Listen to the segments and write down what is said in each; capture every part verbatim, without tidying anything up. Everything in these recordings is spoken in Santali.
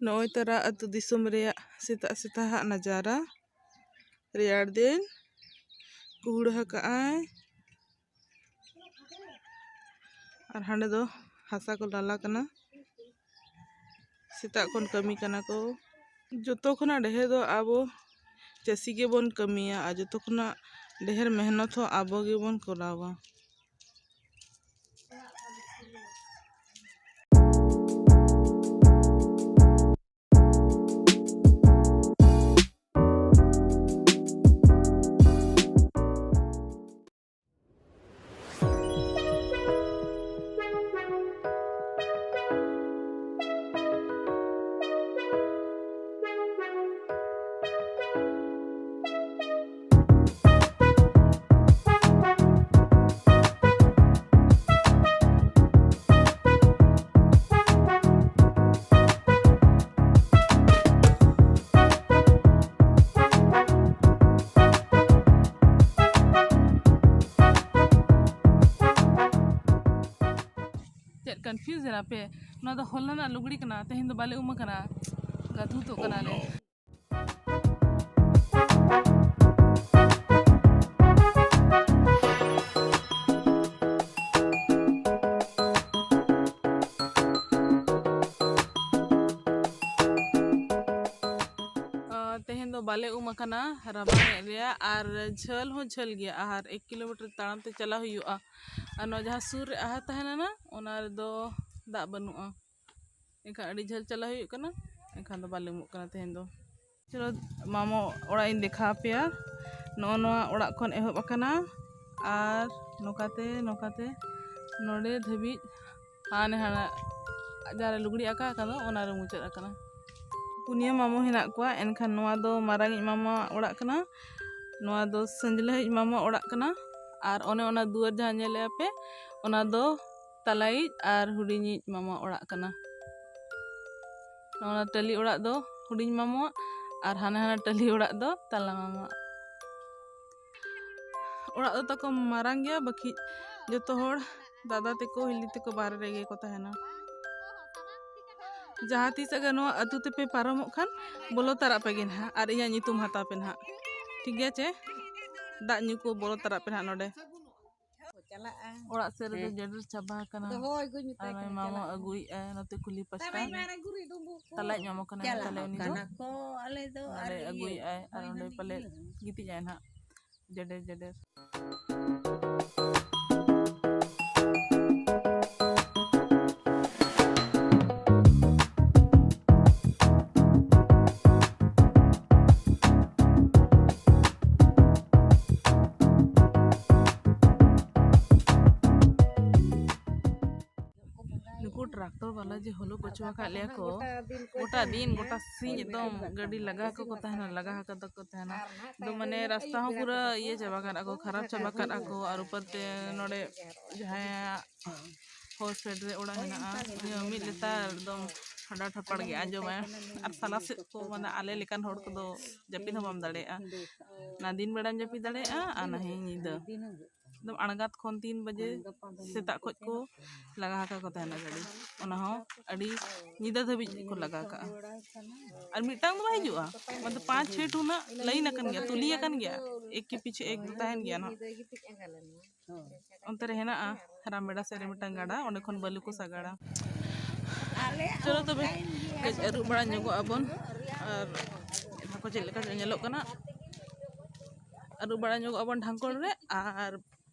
ᱱᱚᱜᱼᱚᱭ ᱛᱟᱨᱟ ᱟᱹᱛᱩ ᱫᱤᱥᱚᱢ ᱨᱮᱭᱟᱜ ᱥᱮᱛᱟᱜ ᱥᱮᱛᱟᱜ ᱟᱜ ᱱᱟᱡᱟᱨᱟ᱾ ᱨᱮᱭᱟᱲ ᱫᱤᱱ ᱠᱩᱦᱩᱲᱟᱹ ᱟᱠᱟᱜᱼᱟᱭ᱾ ᱟᱨ ᱦᱟᱸᱰᱮ ᱫᱚ ᱦᱟᱥᱟ ᱠᱚ ᱞᱟᱞᱟ ᱠᱟᱱᱟ᱾ ᱥᱮᱛᱟᱜ ᱠᱷᱚᱱ ᱠᱟᱹᱢᱤ ᱠᱟᱱᱟ ᱠᱚ᱾ ᱡᱚᱛᱚ ᱠᱷᱚᱱᱟᱜ ᱰᱷᱮᱨ ᱫᱚ ᱟᱵᱚ ᱪᱟᱹᱥᱤ ᱜᱮᱵᱚᱱ ᱠᱟᱹᱢᱤᱭᱟ ᱟᱨ ᱡᱚᱛᱚ ᱠᱷᱚᱱᱟᱜ ᱰᱷᱮᱨ ᱢᱮᱦᱱᱚᱛ ᱦᱚᱸ ᱟᱵᱚ ᱜᱮᱵᱚᱱ ᱠᱚᱨᱟᱣᱟ᱾ ᱪᱮᱫ confuse ᱮᱱᱟ ᱯᱮ? ᱱᱚᱣᱟ ᱫᱚ ᱦᱚᱞᱟᱱᱟᱜ ᱞᱩᱜᱽᱲᱤ ᱠᱟᱱᱟ, ᱛᱮᱦᱮᱧ ᱫᱚ ᱵᱟᱞᱮ ᱩᱢ ᱟᱠᱟᱱᱟ, ᱜᱟᱹᱛᱷᱩᱛᱚᱜ ᱠᱟᱱᱟᱞᱮ᱾ ᱛᱮᱦᱮᱧ ᱫᱚ ᱵᱟᱞᱮ ᱩᱢ ᱟᱠᱟᱱᱟ, ᱨᱟᱵᱟᱝ ᱮᱫ ᱞᱮᱭᱟ ᱟᱨ ᱡᱷᱟᱹᱞ ᱦᱚᱸ ᱡᱷᱟᱹᱞ ᱜᱮᱭᱟ, ᱟᱨ ᱮᱠ ᱠᱤᱞᱳᱢᱤᱴᱟᱨ ᱛᱟᱲᱟᱢ ᱛᱮ ᱪᱟᱞᱟᱣ ᱦᱩᱭᱩᱜᱼᱟ᱾ ᱟᱨ ᱱᱚᱣᱟ ᱡᱟᱦᱟᱸ ᱥᱩᱨ ᱨᱮ ᱟᱦᱟᱨ ᱛᱟᱦᱮᱸ ᱞᱮᱱᱟ, ᱚᱱᱟ ᱨᱮᱫᱚ ᱫᱟᱜ ᱵᱟᱹᱱᱩᱜᱼᱟ, ᱮᱱᱠᱷᱟᱱ ᱟᱹᱰᱤ ᱡᱷᱟᱹᱞ ᱪᱟᱞᱟᱣ ᱦᱩᱭᱩᱜ ᱠᱟᱱᱟ, ᱮᱱᱠᱷᱟᱱ ᱫᱚ ᱵᱟᱞᱮ ᱩᱢᱩᱜ ᱠᱟᱱᱟ ᱛᱮᱦᱮᱧ ᱫᱚ᱾ ᱪᱚᱞᱚ, ᱢᱟᱢᱚ ᱚᱲᱟᱜ ᱤᱧ ᱫᱮᱠᱷᱟᱣ ᱟᱯᱮᱭᱟ᱾ ᱱᱚᱜᱼᱚ ᱱᱚᱣᱟ ᱚᱲᱟᱜ ᱠᱷᱚᱱ ᱮᱦᱚᱵ ᱟᱠᱟᱱᱟ ᱟᱨ ᱱᱚᱝᱠᱟᱛᱮ ᱱᱚᱝᱠᱟᱛᱮ ᱱᱚᱰᱮ ᱫᱷᱟᱹᱵᱤᱡ ᱦᱟᱱᱮ ᱦᱟᱱᱟ ᱡᱟᱦᱟᱸ ᱨᱮ ᱞᱩᱜᱽᱲᱤ ᱟᱠᱟ ᱟᱠᱟᱫᱟ, ᱚᱱᱟ ᱨᱮ ᱢᱩᱪᱟᱹᱫ ᱟᱠᱟᱱᱟ᱾ ᱯᱩᱱᱭᱟᱹ ᱢᱟᱢᱚ ᱦᱮᱱᱟᱜ ᱠᱚᱣᱟ, ᱮᱱᱠᱷᱟᱱ ᱱᱚᱣᱟ ᱫᱚ ᱢᱟᱨᱟᱝᱤᱡ ᱢᱟᱢᱟᱣᱟᱜ ᱚᱲᱟᱜ ᱠᱟᱱᱟ, ᱱᱚᱣᱟ ᱫᱚ ᱥᱟᱹᱡᱽᱞᱟᱹᱦᱤᱡ ᱢᱟᱢᱟᱣᱟᱜ ᱚᱲᱟᱜ ᱠᱟᱱᱟ, ᱟᱨ ᱚᱱᱮ ᱚᱱᱟ ᱫᱩᱣᱟᱹᱨ ᱡᱟᱦᱟᱸ ᱧᱮᱞᱮᱜᱼᱟ ᱯᱮ, ᱚᱱᱟ ᱫᱚ ᱛᱟᱞᱟᱭᱤᱡ ᱟᱨ ᱦᱩᱰᱤᱧᱤᱡ ᱢᱟᱢᱟᱣᱟᱜ ᱚᱲᱟᱜ ᱠᱟᱱᱟ᱾ ᱱᱚᱣᱟ ᱴᱟᱹᱞᱤ ᱚᱲᱟᱜ ᱫᱚ ᱦᱩᱰᱤᱧ ᱢᱟᱢᱟᱣᱟᱜ, ᱟᱨ ᱦᱟᱱᱟ ᱦᱟᱱᱟ ᱴᱟᱹᱞᱤ ᱚᱲᱟᱜ ᱫᱚ ᱛᱟᱞᱟ ᱢᱟᱢᱟᱣᱟᱜ᱾ ᱚᱲᱟᱜ ᱫᱚ ᱛᱟᱠᱚ ᱢᱟᱨᱟᱝ ᱜᱮᱭᱟ, ᱵᱟᱹᱠᱤ ᱡᱚᱛᱚ ᱦᱚᱲ, ᱫᱟᱫᱟ ᱛᱟᱠᱚ, ᱦᱤᱞᱤ ᱛᱟᱠᱚ ᱵᱟᱦᱨᱮ ᱨᱮᱜᱮ ᱠᱚ ᱛᱟᱦᱮᱱᱟ᱾ ᱡᱟᱦᱟᱸ ᱛᱤᱥ ᱟᱜᱮ ᱱᱚᱣᱟ ᱟᱹᱛᱩ ᱛᱮᱯᱮ ᱯᱟᱨᱚᱢᱚᱜ ᱠᱷᱟᱱ, ᱵᱚᱞᱚ ᱛᱟᱨᱟᱜ ᱯᱮ ᱜᱮ ᱱᱟᱦᱟᱜ ᱟᱨ ᱤᱧᱟᱹᱜ ᱧᱩᱛᱩᱢ ᱦᱟᱛᱟᱣ ᱯᱮ ᱱᱟᱦᱟᱜ, ᱴᱷᱤᱠ ᱜᱮᱭᱟ ᱪᱮ? ᱫᱟᱜ ᱧᱩ ᱠᱚ ᱵᱚᱞᱚ ᱛᱟᱨᱟᱜ ᱯᱮ ᱱᱟᱦᱟᱜ ᱱᱚᱰᱮ᱾ ᱚᱲᱟᱜ ᱥᱮᱫ ᱨᱮᱫᱚ ᱡᱮᱰᱮᱨ ᱪᱟᱵᱟ ᱟᱠᱟᱱᱟ᱾ ᱟᱨ ᱱᱚᱜᱼᱚᱭ ᱢᱟᱢᱟ ᱟᱹᱜᱩᱭᱮᱫᱼᱟᱭ ᱱᱚᱛᱮ ᱠᱩᱞᱦᱤ ᱯᱟᱥᱴᱟ᱾ ᱛᱟᱞᱟᱭ ᱧᱟᱢ ᱟᱠᱟᱱᱟ ᱛᱟᱞᱮ ᱩᱱᱤ ᱫᱚ᱾ ᱱᱚᱰᱮ ᱟᱹᱜᱩᱭᱮᱫᱼᱟᱭ ᱟᱨ ᱚᱸᱰᱮ ᱯᱟᱞᱮ ᱜᱤᱛᱤᱡ ᱟᱭ ᱱᱟᱦᱟᱜ᱾ ᱡᱮᱰᱮᱨ ᱡᱮᱰᱮᱨ᱾ ᱱᱩᱠᱩ ᱴᱨᱟᱠᱴᱚᱨ ᱵᱟᱞᱟ ᱡᱮ ᱦᱚᱞᱚ ᱠᱚᱪᱚ ᱟᱠᱟᱫ ᱞᱮᱭᱟ ᱠᱚ, ᱜᱚᱴᱟ ᱫᱤᱱ, ᱜᱚᱴᱟ ᱥᱤᱧ ᱮᱠᱫᱚᱢ ᱜᱟᱹᱰᱤ ᱞᱟᱜᱟ ᱠᱚᱠᱚ ᱛᱟᱦᱮᱱᱟ, ᱞᱟᱜᱟ ᱟᱠᱟᱫᱟ ᱠᱚ ᱛᱟᱦᱮᱱᱟ᱾ ᱮᱠᱫᱚᱢ ᱢᱟᱱᱮ ᱨᱟᱥᱛᱟ ᱦᱚᱸ ᱯᱩᱨᱟᱹ ᱤᱭᱟᱹ ᱪᱟᱵᱟ ᱠᱟᱜᱼᱟ ᱠᱚ, ᱠᱷᱟᱨᱟᱯ ᱪᱟᱵᱟ ᱠᱟᱜᱼᱟ ᱠᱚ᱾ ᱟᱨ ᱩᱯᱚᱨ ᱛᱮ ᱱᱚᱰᱮ ᱡᱟᱦᱟᱸᱭᱟᱜ ᱦᱚᱨ ᱥᱟᱭᱤᱰ ᱨᱮ ᱚᱲᱟᱜ ᱦᱮᱱᱟᱜᱼᱟ, ᱩᱱᱤ ᱦᱚᱸ ᱢᱤᱫ ᱞᱮᱛᱟᱲ ᱮᱠᱫᱚᱢ ᱦᱟᱰᱟ ᱴᱷᱟᱯᱟᱲ ᱜᱮ ᱟᱸᱡᱚᱢᱟᱭ᱾ ᱟᱨ ᱥᱟᱞᱟ ᱥᱮᱫ ᱠᱚ, ᱢᱟᱱᱮ ᱟᱞᱮ ᱞᱮᱠᱟᱱ ᱦᱚᱲ ᱠᱚᱫᱚ ᱡᱟᱹᱯᱤᱫ ᱦᱚᱸ ᱵᱟᱢ ᱫᱟᱲᱮᱭᱟᱜᱼᱟ᱾ ᱱᱟ ᱫᱤᱱ ᱵᱮᱲᱟᱢ ᱡᱟᱹᱯᱤᱫ ᱫᱟᱲᱮᱭᱟᱜᱼᱟ ᱟᱨ ᱱᱟ ᱦᱮᱸ ᱧᱤᱫᱟᱹ᱾ ᱮᱠᱫᱚᱢ ᱟᱬᱜᱟᱛ ᱠᱷᱚᱱ ᱛᱤᱱ ᱵᱟᱡᱮ ᱥᱮᱛᱟᱜ ᱠᱷᱚᱡ ᱠᱚ ᱞᱟᱜᱟ ᱟᱠᱟ ᱠᱚ ᱛᱟᱦᱮᱱᱟ ᱜᱟᱹᱰᱤ, ᱚᱱᱟ ᱦᱚᱸ ᱟᱹᱰᱤ ᱧᱤᱫᱟᱹ ᱫᱷᱟᱹᱵᱤᱡ ᱠᱚ ᱞᱟᱜᱟ ᱠᱟᱜᱼᱟ᱾ ᱟᱨ ᱢᱤᱫᱴᱟᱝ ᱫᱚ ᱵᱟᱭ ᱦᱤᱡᱩᱜᱼᱟ, ᱢᱟᱱᱮ ᱯᱟᱸᱪ ᱪᱷᱮ ᱴᱷᱩᱱᱟᱜ ᱞᱟᱭᱤᱱ ᱟᱠᱟᱱ ᱜᱮᱭᱟ, ᱛᱩᱞᱤ ᱟᱠᱟᱱ ᱜᱮᱭᱟ, ᱮᱠ ᱠᱮ ᱯᱤᱪᱷᱮ ᱮᱠ ᱫᱚ ᱛᱟᱦᱮᱱ ᱜᱮᱭᱟ ᱱᱟᱦᱟᱜ᱾ ᱚᱱᱛᱮ ᱨᱮ ᱦᱮᱱᱟᱜᱼᱟ ᱨᱟᱢᱵᱮᱲᱟ ᱥᱮᱫ ᱨᱮ ᱢᱤᱫᱴᱟᱝ ᱜᱟᱰᱟ, ᱚᱸᱰᱮ ᱠᱷᱚᱱ ᱵᱟᱹᱞᱩ ᱠᱚ ᱥᱟᱜᱟᱲᱟ᱾ ᱪᱚᱞᱚ ᱛᱚᱵᱮ, ᱠᱟᱹᱡ ᱟᱹᱨᱩᱵ ᱵᱟᱲᱟ ᱧᱚᱜᱚᱜ ᱟᱵᱚᱱ ᱟᱨ ᱮᱱᱟᱝ ᱠᱚ ᱪᱮᱫ ᱞᱮᱠᱟ ᱧᱮᱞᱚᱜ ᱠᱟᱱᱟ᱾ ᱟᱹᱨᱩᱵ ᱵᱟᱲᱟ ᱧᱚᱜᱚᱜ ᱟᱵᱚᱱ ᱰᱷᱟᱝᱠᱚᱲ ᱨᱮ ᱟᱨ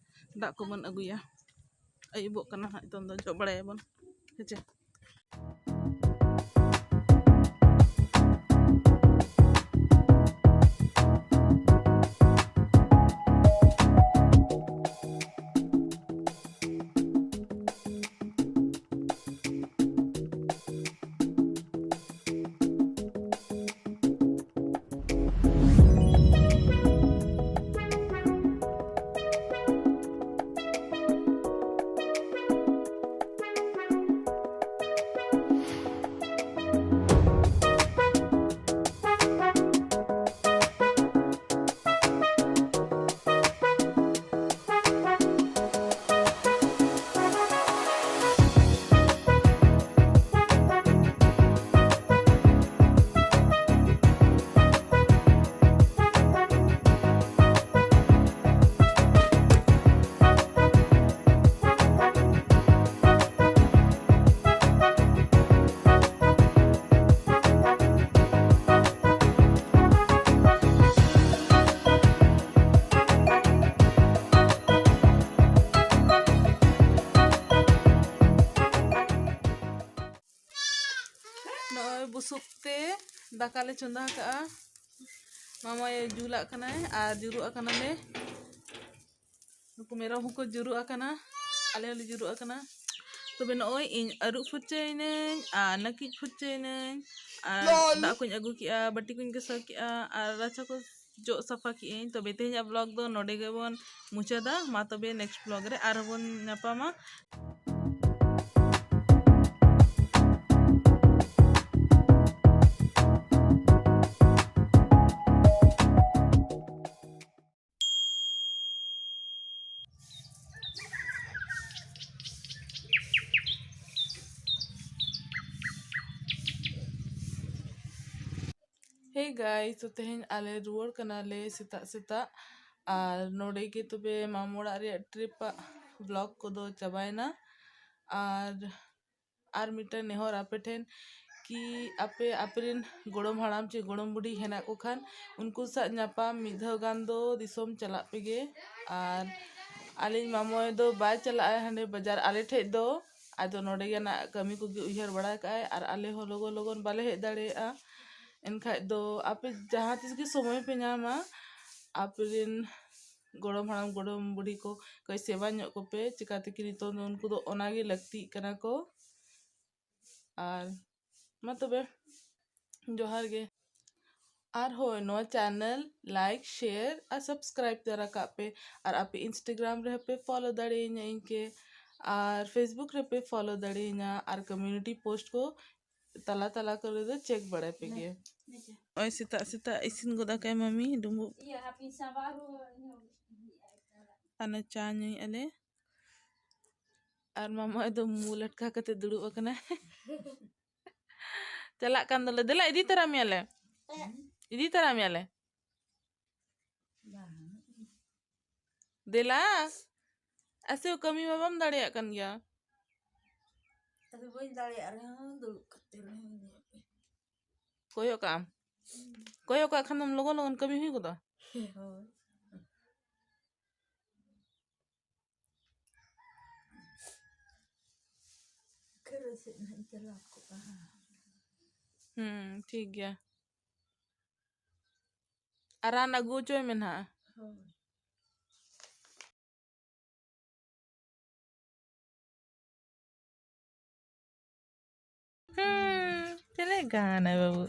ᱫᱟᱜ ᱠᱚᱵᱚᱱ ᱟᱹᱜᱩᱭᱟ᱾ ᱟᱹᱭᱩᱵᱚᱜ ᱠᱟᱱᱟ ᱦᱟᱸᱜ, ᱱᱤᱛᱚᱝ ᱫᱚ ᱡᱚᱜ ᱵᱟᱲᱟᱭᱟᱵᱚᱱ, ᱦᱮᱸ ᱪᱮ? ᱥᱩᱯ ᱛᱮ ᱫᱟᱠᱟ ᱞᱮ ᱪᱚᱸᱫᱟ ᱟᱠᱟᱜᱼᱟ᱾ ᱢᱟᱢᱟᱭ ᱡᱩᱞᱟᱜ ᱠᱟᱱᱟᱭ ᱟᱨ ᱡᱩᱨᱩᱜ ᱟᱠᱟᱱᱟᱞᱮ᱾ ᱱᱩᱠᱩ ᱢᱮᱨᱚᱢ ᱦᱚᱸᱠᱚ ᱡᱩᱨᱩᱜ ᱟᱠᱟᱱᱟ, ᱟᱞᱮ ᱦᱚᱸᱞᱮ ᱡᱩᱨᱩᱜ ᱟᱠᱟᱱᱟ᱾ ᱛᱚᱵᱮ ᱱᱚᱜᱼᱚᱭ ᱤᱧ ᱟᱹᱨᱩᱵ ᱯᱷᱟᱨᱪᱟᱭᱮᱱᱟᱹᱧ ᱟᱨ ᱱᱟᱹᱠᱤᱡ ᱯᱷᱟᱨᱪᱟᱭᱮᱱᱟᱹᱧ ᱟᱨ ᱫᱟᱜ ᱠᱚᱧ ᱟᱹᱜᱩ ᱠᱮᱜᱼᱟ, ᱵᱟᱹᱴᱤ ᱠᱚᱧ ᱜᱟᱥᱟᱣ ᱠᱮᱜᱼᱟ ᱟᱨ ᱨᱟᱪᱟ ᱠᱚ ᱡᱚᱜ ᱥᱟᱯᱷᱟ ᱠᱮᱜᱼᱟᱹᱧ᱾ ᱛᱚᱵᱮ ᱛᱮᱦᱮᱧᱟᱜ ᱵᱞᱚᱜ ᱫᱚ ᱱᱚᱰᱮ ᱜᱮᱵᱚᱱ ᱢᱩᱪᱟᱹᱫᱟ᱾ ᱢᱟ ᱛᱚᱵᱮ ᱱᱮᱠᱥᱴ ᱵᱞᱚᱜ ᱨᱮ ᱟᱨᱦᱚᱸ ᱵᱚᱱ ᱧᱟᱯᱟᱢᱟ᱾ Hey guys, ᱛᱚ ᱛᱮᱦᱮᱧ ᱟᱞᱮ ᱨᱩᱣᱟᱹᱲ ᱠᱟᱱᱟᱞᱮ ᱥᱮᱛᱟᱜ ᱥᱮᱛᱟᱜ᱾ ᱟᱨ ᱱᱚᱰᱮ ᱜᱮ ᱛᱚᱵᱮ ᱢᱟᱢᱚ ᱚᱲᱟᱜ ᱨᱮᱭᱟᱜ ᱴᱨᱤᱯ ᱟᱜ ᱵᱞᱚᱜ ᱠᱚᱫᱚ ᱪᱟᱵᱟᱭᱮᱱᱟ᱾ ᱟᱨ ᱟᱨ ᱢᱤᱫᱴᱮᱱ ᱱᱮᱦᱚᱨ ᱟᱯᱮ ᱴᱷᱮᱱ, ᱠᱤ ᱟᱯᱮ ᱟᱯᱮᱨᱮᱱ ᱜᱚᱲᱚᱢ ᱦᱟᱲᱟᱢ ᱪᱮ ᱜᱚᱲᱚᱢ ᱵᱩᱰᱷᱤ ᱦᱮᱱᱟᱜ ᱠᱚ ᱠᱷᱟᱱ, ᱩᱱᱠᱩ ᱥᱟᱶ ᱧᱟᱯᱟᱢ ᱢᱤᱫ ᱫᱷᱟᱣ ᱜᱟᱱ ᱫᱚ ᱫᱤᱥᱚᱢ ᱪᱟᱞᱟᱜ ᱯᱮᱜᱮ᱾ ᱟᱨ ᱟᱹᱞᱤᱧ ᱢᱟᱢᱚᱭ ᱫᱚ ᱵᱟᱭ ᱪᱟᱞᱟᱜᱼᱟ ᱦᱟᱸᱰᱮ ᱵᱟᱡᱟᱨ ᱟᱞᱮ ᱴᱷᱮᱡ ᱫᱚ, ᱟᱫᱚ ᱱᱚᱰᱮ ᱜᱮ ᱱᱟᱜ ᱠᱟᱹᱢᱤ ᱠᱚᱜᱮ ᱩᱭᱦᱟᱹᱨ ᱵᱟᱲᱟ ᱠᱟᱜᱼᱟᱭ᱾ ᱟᱨ ᱟᱞᱮ ᱦᱚᱸ ᱞᱚᱜᱚᱱ ᱞᱚᱜᱚᱱ ᱵᱟᱞᱮ ᱦᱮᱡ ᱫᱟᱲᱮᱭᱟᱜᱼᱟ᱾ ᱮᱱᱠᱷᱟᱡ ᱫᱚ ᱟᱯᱮ ᱡᱟᱦᱟᱸ ᱛᱤᱥ ᱜᱮ ᱥᱚᱢᱚᱭ ᱯᱮ ᱧᱟᱢᱟ, ᱟᱯᱮᱨᱮᱱ ᱜᱚᱲᱚᱢ ᱦᱟᱲᱟᱢ ᱜᱚᱲᱚᱢ ᱵᱩᱰᱷᱤ ᱠᱚ ᱠᱟᱹᱡ ᱥᱮᱵᱟ ᱧᱚᱜ ᱠᱚᱯᱮ, ᱪᱤᱠᱟᱛᱮ ᱠᱤ ᱱᱤᱛᱚᱝ ᱫᱚ ᱩᱱᱠᱩ ᱫᱚ ᱚᱱᱟᱜᱮ ᱞᱟᱹᱠᱛᱤᱜ ᱠᱟᱱᱟ ᱠᱚ᱾ ᱟᱨ ᱢᱟ ᱛᱚᱵᱮ, ᱡᱚᱦᱟᱨ ᱜᱮ᱾ ᱟᱨ ᱦᱳᱭ, ᱱᱚᱣᱟ ᱪᱮᱱᱮᱞ ᱞᱟᱭᱤᱠ, ᱥᱮᱭᱟᱨ ᱟᱨ ᱥᱟᱵᱥᱠᱨᱟᱭᱤᱵ ᱫᱚ ᱨᱟᱠᱟᱵ ᱯᱮ᱾ ᱟᱨ ᱟᱯᱮ ᱤᱱᱥᱴᱟᱜᱨᱟᱢ ᱨᱮᱦᱚᱸ ᱯᱮ ᱯᱷᱚᱞᱳ ᱫᱟᱲᱮᱭᱟᱹᱧᱟ ᱤᱧ ᱠᱮ᱾ ᱟᱨ ᱯᱷᱮᱥᱵᱩᱠ ᱨᱮᱯᱮ ᱯᱷᱚᱞᱳ ᱫᱟᱲᱮᱭᱟᱹᱧᱟ᱾ ᱟᱨ ᱠᱚᱢᱤᱭᱩᱱᱤᱴᱤ ᱯᱳᱥᱴ ᱠᱚ ᱛᱟᱞᱟ ᱛᱟᱞᱟ ᱠᱚᱨᱮ ᱫᱚ ᱪᱮᱠ ᱵᱟᱲᱟᱭ ᱯᱮ ᱜᱮ᱾ ᱱᱚᱜᱼᱚᱭ ᱥᱮᱛᱟᱜ ᱥᱮᱛᱟᱜ ᱤᱥᱤᱱ ᱜᱚᱫ ᱟᱠᱟᱭ ᱢᱟᱢᱤ ᱰᱩᱸᱵᱩᱜ᱾ ᱟᱨ ᱱᱚᱣᱟ ᱪᱟ ᱧᱩᱭᱮᱫᱼᱟ ᱞᱮ᱾ ᱟᱨ ᱢᱟᱢᱟ ᱫᱚ ᱢᱩ ᱞᱟᱴᱠᱟ ᱠᱟᱛᱮ ᱫᱩᱲᱩᱵ ᱟᱠᱟᱱᱟᱭ᱾ ᱪᱟᱞᱟᱜ ᱠᱟᱱ ᱫᱚᱞᱮ, ᱫᱮᱞᱟ ᱤᱫᱤ ᱛᱟᱨᱟ ᱢᱮᱭᱟᱞᱮ, ᱤᱫᱤ ᱛᱟᱨᱟ ᱢᱮᱭᱟᱞᱮ᱾ ᱫᱮᱞᱟ, ᱟᱥᱮ ᱠᱟᱹᱢᱤ ᱢᱟ ᱵᱟᱢ ᱫᱟᱲᱮᱭᱟᱜ ᱠᱟᱱ ᱜᱮᱭᱟ᱾ ᱟᱫᱚ ᱵᱟᱹᱧ ᱫᱟᱲᱮᱭᱟᱜ ᱨᱮᱦᱚᱸ ᱫᱩᱲᱩᱵ ᱠᱟᱛᱮ ᱨᱮᱦᱚᱸ ᱧᱮᱞ ᱯᱮ᱾ ᱠᱚᱭᱚᱜ ᱠᱟᱜ ᱟᱢ, ᱠᱚᱭᱚᱜ ᱠᱟᱜ ᱠᱷᱟᱱ ᱫᱚᱢ ᱞᱚᱜᱚᱱ ᱞᱚᱜᱚᱱ ᱠᱟᱹᱢᱤ ᱦᱩᱭ ᱜᱚᱫᱚᱜᱼᱟ᱾ ᱦᱳᱭ᱾ ᱠᱷᱟᱹᱨᱟᱹ ᱥᱮᱫ ᱱᱟᱦᱟᱜ ᱤᱧ ᱪᱟᱞᱟᱣ ᱠᱚᱜᱼᱟ᱾ ᱦᱩᱸ, ᱴᱷᱤᱠ ᱜᱮᱭᱟ᱾ ᱟᱨ ᱨᱟᱱ ᱟᱹᱜᱩ ᱦᱚᱪᱚᱭ ᱢᱮ ᱱᱟᱦᱟᱜ᱾ ᱦᱩᱸ, ᱪᱮᱞᱮ ᱜᱟᱱᱟᱭ ᱵᱟᱹᱵᱩ?